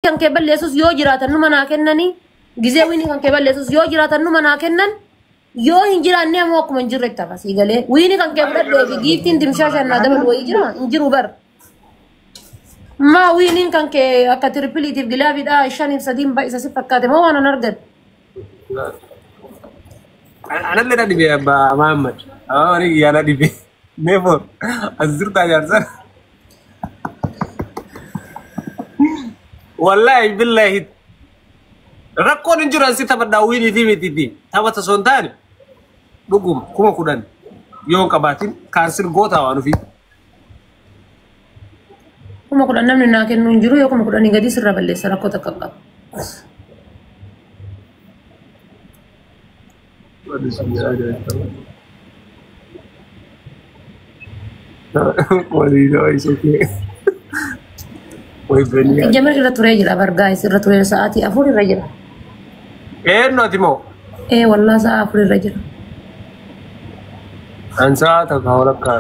Kan kee balleessus yoo jiraatan numa naa kennanii, gizee wiinii kan kee balleessus yoo jiraatan numa naa kennan, yoo hin jiraanne ammoo akkuma hin jirretti hafa. Sii galee? Wiinii kan kee fudhadhee fi giiftiin dimshaa shan naa dabalu wayii jira hin jiru bar. Maa wiiniin kan kee akka tiripiliitiif gilaabiidha shaniif sadiin baay'isa si fakkaate moo waan an argan? Anallee na dhibe abbaa Mahammad. Abbaa marii kiyyaa na dhibe. Neefoor as jirtaa jaarsa. Wallaahi billaahi rakkoon hin jiru, ansi taphadhaa wiinii fi mitiiti. Taphata osoo hin taane dhuguma 10,000 yoo hin qabaatin cancel gootaa waan ofii. 10,000 namni naa kennu hin jiru. Yoo 10,000 gadii sirra balleessa, rakkoo takka hin qabu. Jamar irra turee jira bar, guys, irra turee sa'aatii 4 irra jira. Eenyu, ati moo? Ee, wallaa sa'a 4 irra jira. An sa'a takka walakkaa.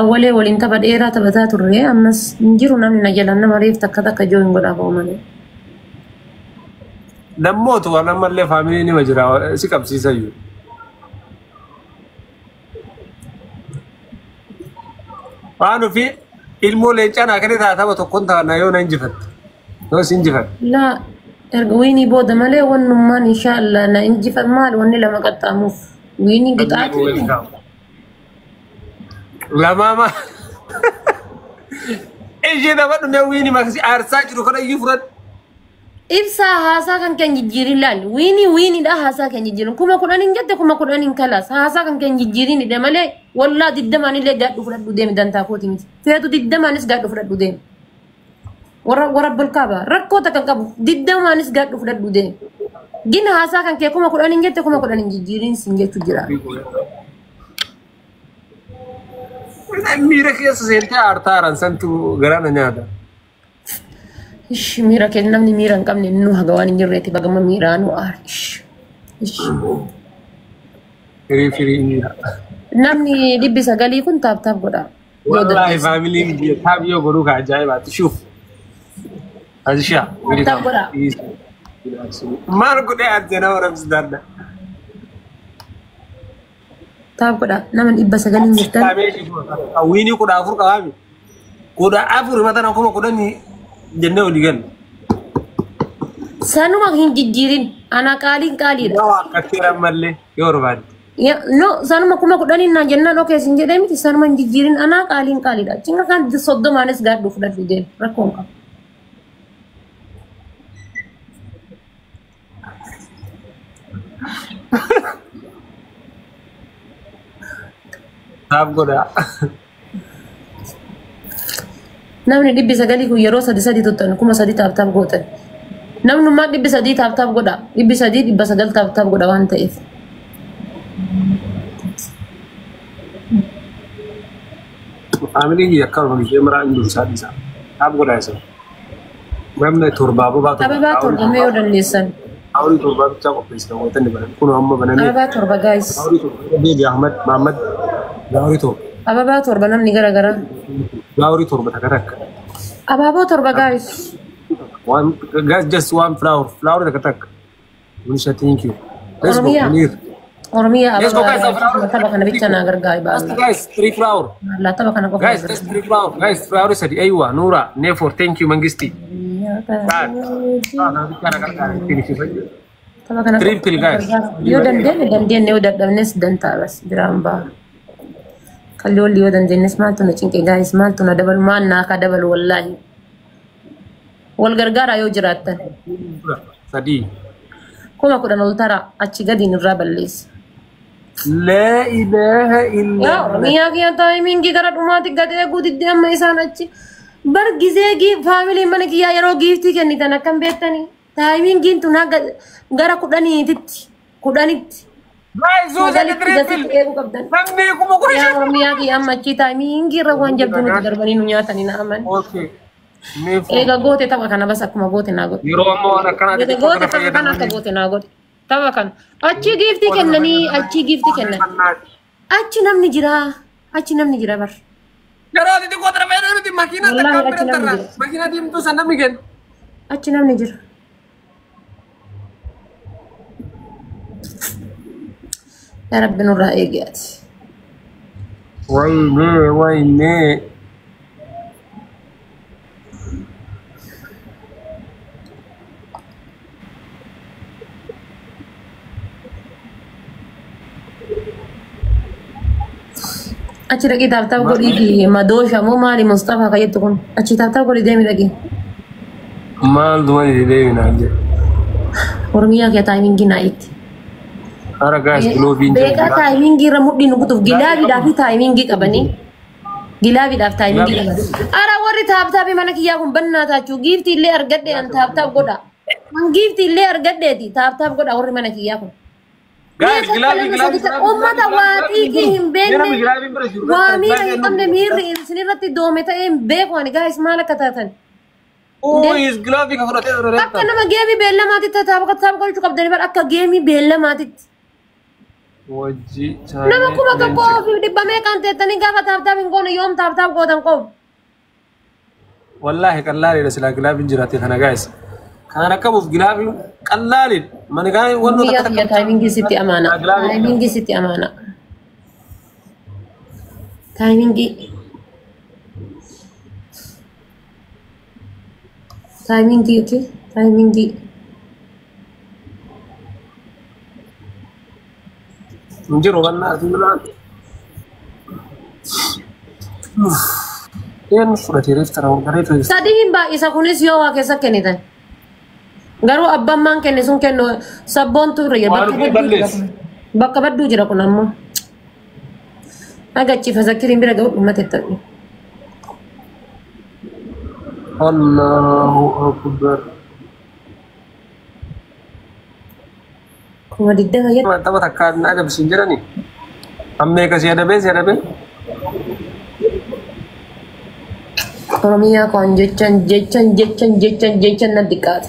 Awwalee waliin tapha dheeraa taphataa turre, ammas hin jiru namni na jalaan nama reef takka takka joo hin godhaa ba'u malee. Nammootu waan ammallee faamilii nima jira, si qabsiisayyuu. Waan ofii ilmoo leencaa naa kennite haa tapha tokkoon ta'a yoo na injifatte. Yoo si injifatte. Laa, erga wiinii booda malee wannummaan inshaallah na injifa maal wanni lama qaxxaamuuf wiinii gixaati. Lamaama. Ishee taphadhu mee, wiinii makasi aarsaa jiru kana iyyuu fudhadhu. Ibsaa, haasaa kan keenya jijjiirin laal. Wiinii wiiniidha, haasaa keenya jijjiirin. 10,000 jette, 10,000 kalaas. Haasaa kan keenya jijjiirinidha malee wallaa 20n illee gaadhu fudhadhu deemi, dantaa kooti miti. Feetu 20nis gaadhu fudhadhu deemi. Warra warra bulkaaba rakkoo takka hin qabu, 20nis gaadhu fudhadhu deemi. Gin haasaa kan kee 10,000 jette, 10,000 jijjiirin sin jechuu jira. Miira keessa seentee aartaa aaran santu garaana nyaata. Ishi, miira keenya namni miira hin qabne nu haga waan hin jirreeti bagama miiraa nu aara. Ishi. Ishi. Firii firii miira. Namni 900 kun tap tap godha. Yoo Wallaahi dandeessu. faamiliin biyya tap yoo godhuu ka ajaa'ibaati. Shuuf. Azishaa. Tap tap godha. Maal godhee arte nama rabsidaadha. Tap godha. Nama 900 jirtan. Wiinii 14 qabaami. 14 mata 10,000 jennee olii galle. Sanuma hin jijjiirin. Ana qaaliin qaaliidha. Yoo akkatti mallee yoo barbaadde. No, sanuma 10,000 naan jennaan okay sin jedhee miti, sanuma hin jijjiirin, anaa qaaliin qaaliidha. Cinqa kan 30nis gaadhu fudhadhu deemu rakkoo hin qabu. Tap godhaa. Namni 900 kun yeroo sadi sadi tuttan 3,000 tap tap gootan. Namnummaa 300 tap tap godha. 300, 900 tap tap godha waan ta'eef. Faamiliin kiyya akkanuma ishee maraa hin dursaa dhiisa. Tap godhaa isa. Namni torbaa bobaa 7. Ababaa 7 mee yoo dandeessan. Hawrii 7 bichaa qopheessita wanta inni banan. Kun amma banamee. Ababaa 7, guys. Hawrii 7 deebi Ahmad Mahammad. Hawrii 7. Ababaa 7 namni gara gara. Hawrii 7 takka takka. Abaaboo 7, guys. One guys, just one flower. Flower takka takka. Munisha, thank you. Let's go. Oromiyaa. Munir. Oromiyaa. Let's go, guys. Ababaa tapha kana bicha naa gargaari Just baala. guys, three flower. Allah, tapha kana qofa. Guys, just three flower. Guys, flower sadi. Aywa, Nura, Nefor, thank you, Mangisti. Tapha kana Triple, guys. Yoo dandeenye dandeenye, yoo dadhabnes dantaa bas biraan ba'a. Kalloolli yoo dandeenyes maaltu na cinqe, guys, maaltu na dabalu, maal naa ka dabalu, wallaahi. Wal gargaaraa yoo jiraattan. Sadii. 10,000 ol tara, achi gadiin irraa balleessa. La ilaha illa. Yaa Oromiyaa kiyya, timingii gara dhumaatti gad eeguu diddee amma isaan achi. Bar gizee faamiliin mana kiyyaa yeroo giiftii kennitan akkam beektanii? Timingiin tun haga gara 10titti 10tti. Guys, who's at the 9tti gasitti triple? eeguu qabdan. Namni kuma kudha Yaa shan. Oromiyaa kiyya, amma achi timingii irra waan jabduu nuti darbanii nu nyaatanii na aman. Okay. Nefor. Eega goote tapha kana bas akkuma goote naa godhe. Yeroo ammaa waan akkanaa Eega xixiqqoo goote kana tapha kana akka fayyadamanii. goote naa godhe. Tapha kana. Achi giiftii kennanii, achi giiftii kennan. Achi namni jira. Achi namni jira bar. Yeroo xixiqqoo kana fayyadamanii makiinaa Wallaahi takkaan achi bira namni tarraa. jira. Makiinaa diimtuu san namni kennu. Achi namni jira. Yaa Rabbi nurraa eegi ati. Waynee waynee. Achi dhaqii tap tap godhii fi madoosha moo maali Mustafaa ka jettu kun achi tap tap godhii deemi dhaqii. Maal duma deemi naan jedhe. Oromiyaa kee timingii naa itti. Hara guys gloveiin jira. Beekaa timingii irra mudhii nu kutuuf gloveiidhaa fi timingii qabanii. Gloveiidhaaf timingii qaban. Ara warri tap tapii mana kiyyaa kun bannaa taachuu giftii illee argadhe an tap tap godha. An giftii illee argadheeti tap tap godha warri mana kiyyaa kun. Guys gloveii gloveii. Uummata waa xiiqii hin beekne waa miira hin qabne miirri isinirratti doome ta'ee hin beeku ani guys maal akka taatan. Is gloveii ka fudhatee ture. Akka nama gameii beellamaatitti tap tap gochuu qabdanii bara akka gameii beellamaatitti. Wajji. Nama 1500 meeqaan teettanii gaafa tap tap hin goone yoom tap tap gootan qofu. Wallaahi qallaaliidha silaa gloveiin jiraate kana guys. Kan akkamuuf gloveiin qallaaliidha. Mani kaan wantoota Biyya takka kiyya timingii sitti amaana. Gloveiin. Timingii sitti amaana. Timingii. Timingii okay. Timingii. Hin jiru bannaa asii biraan. Een fudhatee reeftara reefu. Sadii hin baay'isa kunis yoo waa keessa kennitan. Garuu abbaan maan kenne sun kennu sabboontu irra Waan bakka ofii badduu jira balleessu. kun. Bakka badduu jira kun ammoo. Agachiifa zakkiriin bira ga'u dhumate ta'u. Allahu akbar. 20,000 jedhu. Tapha takkaan na adabsiin jirani. Ammee kasi adabee si adabee. Oromiyaa koon jechan jechan jechan jechan jechan na diqqaata.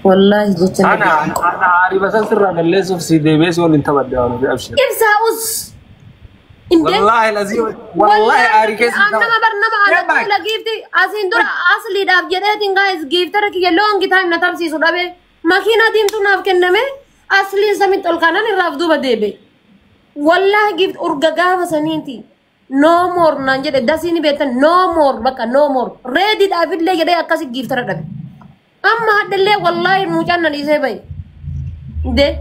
Wallaahi jechan na Ana diqqaata. ana ariifa san sirraa balleessuuf si deebi'ee si waliin taphadhe waan ofii abshir. Ibsaa us. Indee. Wallaahi lazii wallaahi aarii keessa Nama bar nama ala tuula giftii asiin dura asliidhaaf jedheetiin guys giftara kiyya long time na tamsiisu dhabe makiinaa diimtuu naaf kenname asliin samitti ol kaanaan irraaf duuba deebe. Wallaahi gift urga gaafa saniiti. No more naan jedhe dasii ni beektan no more bakka no more reediidhaaf illee jedhee akkasi giftara dhabe. Amma haddallee wallaahi mucaan na dhiisee bahe. Indee.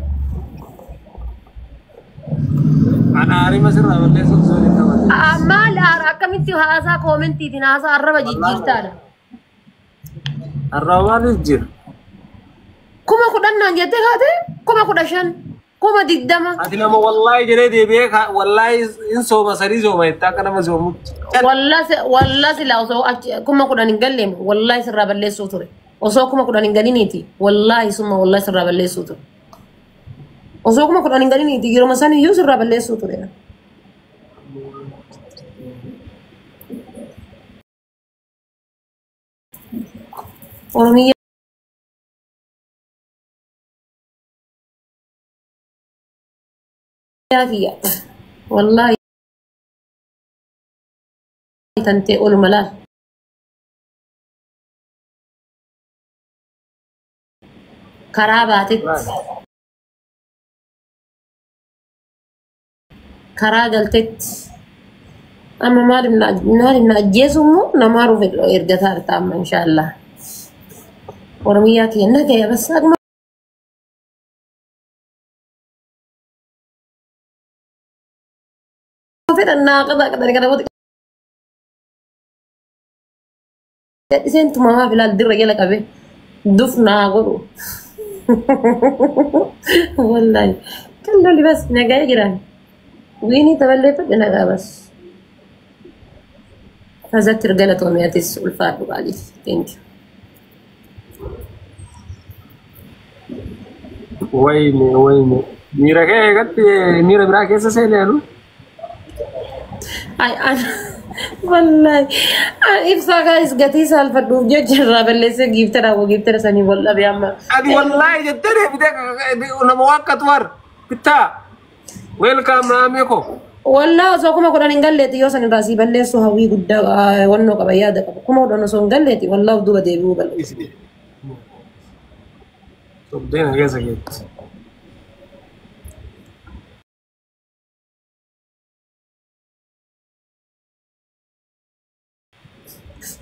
Ana ariifa sirraa balleessuuf si waliin taphadhe. Maal aara akkamitti haasaa commentiitiin haasaa arraba jijjiirtaadha. Arraba maaliif jira? 10,000 naan jettee kaate 15,000 20,000. Ati nama wallaahi jedhee deebi'ee wallaahi hin sooma sadii sooma jettee akka nama soomutti. Wallaa silaa osoo achi 10,000 hin galle wallaahi sirraa balleessuu ture. Osoo 10,000 hin galiniiti wallaahi summa wallaahi sirraa balleessuu ture. Osoo 10,000 hin galiniiti yeroo san iyyuu sirraa balleessuu ture. Oromiyaa kiyya wallaahi tantee oluma laal. Karaa baatetti karaa galtetti amma maaliif na ajjeesu immoo namaa rufe ergataa jirta amma inshaallah. Oromiyaa kiyya nagaya bas akkuma fedhan naa qaba qadari kana booda gadhiseen tumamaa filaal dirra jala qabe duf naa godhu. Wallaahi kan loli bas nagaya jiraan. Winii taballeeffadhe nagaa bas. Tazakir galatoomi atis ulfaadhu qaaliif. Thank you. Wayne wayne. Miira kee eegatti miira biraa keessa seenee anu. Ay, an wallahi ibsaa guys gatii saalfadhuuf jecha irraa balleessee giftara giftara sanii wal dhabe amma. Ati wallaahi jettee deebitee nama waakkatu war bittaa. Welcome maamee ko. Wallaa osoo 10,000 hin galleeti yoo san irraa sii balleessu hawwii guddaa wannoo qaba yaada qaba. 10,000 osoo hin galleeti wallaa duuba deebi'uu balleessu. Sobdee na keessa keetti.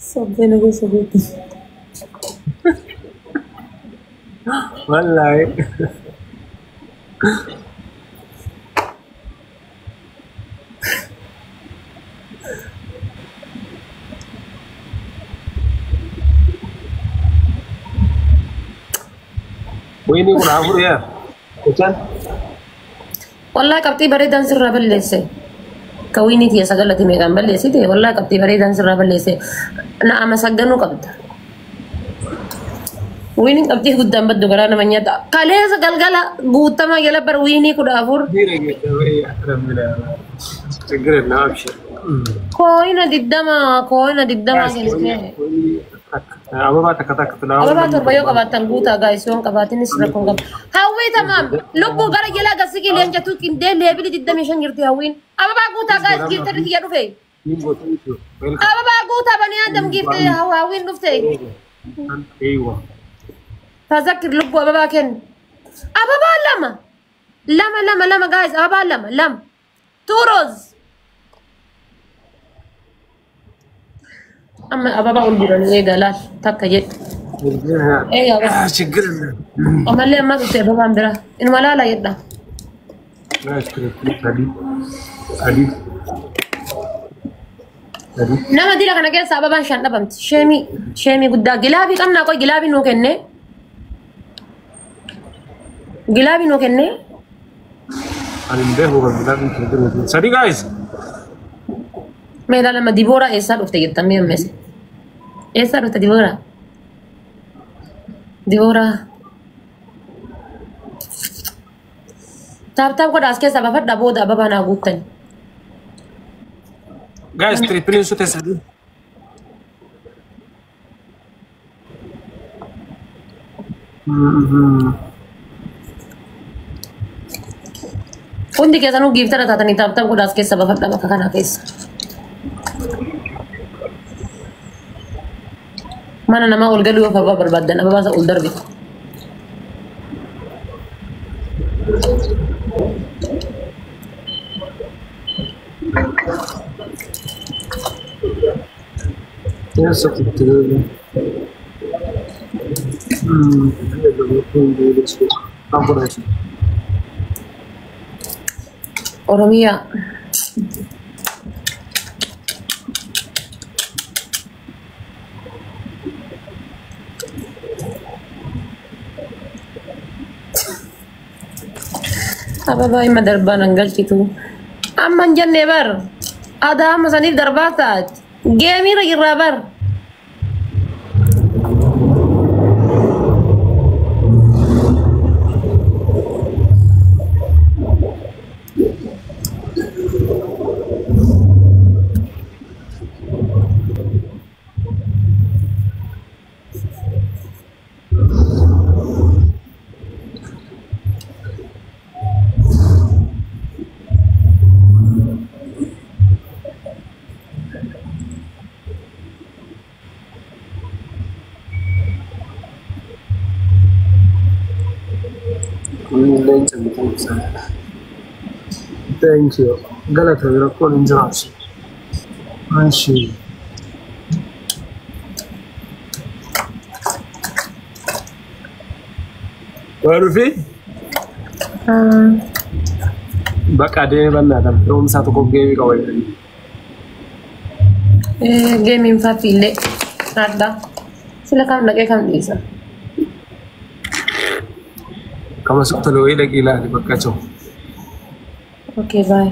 Sobdee na keessa keetti. Wallaahi. Wayni 14 yaa. Jechaan. Wallaahi qabxii bareedaan sirraa balleesse. Ka wiinii tiyya sagalati meeqaan balleessite wallaahi qabxii bareedaan sirraa balleesse. Na amasagganuu qabda. Wiiniin qabxii guddaan baddu garaa nama nyaata. Kaleessa galgala guutamaa jala bar wiinii 14. Dhiira geedda wayii rabbi ችግር የለም አብሽር። Kooyina 20 kooyina 20 kennite. Ababaa takka takka Ababaa 7 yoo qabaattan guutaa gaayis yoo hin qabaatinis rakkoon qabu. Hawwii tamaam lubbuu gara jalaa gasikii leencatu qindee leebili 25 jirti hawwiin. Ababaa guutaa gaayis giiftarri kiyya dhufe. Ababaa guutaa banii adam giiftee hawwiin dhufte. Eeywa. Tazakkir lubbuu ababaa kennu. Ababaa lama. Lama lama lama gaayis ababaa lama lama. Tuuroos. Amma ababaa ol jiranii eegaa laal takka jedhu. Eegaa bas. ችግር የለም። Ammallee ammaa dhufte ababaan biraa. Inuma laala jedha. Sadii. Sadii. Sadii. Nama dila kana keessa ababaan 5 dhabamti. Sheemii sheemii guddaa gilaabii qabnaa qoy gilaabii nuu kenne. Gilaabii nuu kenne. Ani hin beeku kan gilaabiin kee jiru. Sadii guys. Mee ilaalama Dibooraa eessaa dhufte jettan mee ammas. Eessaa dhufte Dibooraa? Dibooraa. Taap taap godha as keessaa baafadha booda ababaa naa guuttani. Guys tripiliin sute sadii. Hundi keessanuu giiftara taatanii taap taap godha as keessa baafadha bakka kana keessa. Mana namaa ol galuu yoo ababaa barbaaddan ababaa isa ol darbitu. Keessa kutte. Oromiyaa. Ababaa hima darbaan an galchitu. Amma hin jenne bar. Aadaa amma saniif darbaa taati. Geemiirra jirraa bar. Leenca bituu isaa. Thank you. Galata rakkoon hin jiraatu. Anshi. Waa dhufee? Bakka deemee bal'aadhaan firoomsaa tokko geemii qaba jedhanii. Geemiin faaffiillee adda. Sila kam dhaqee kam dhiisa. Kama suqta wayii dhaqii ilaali bakka jiru. Okay, bye.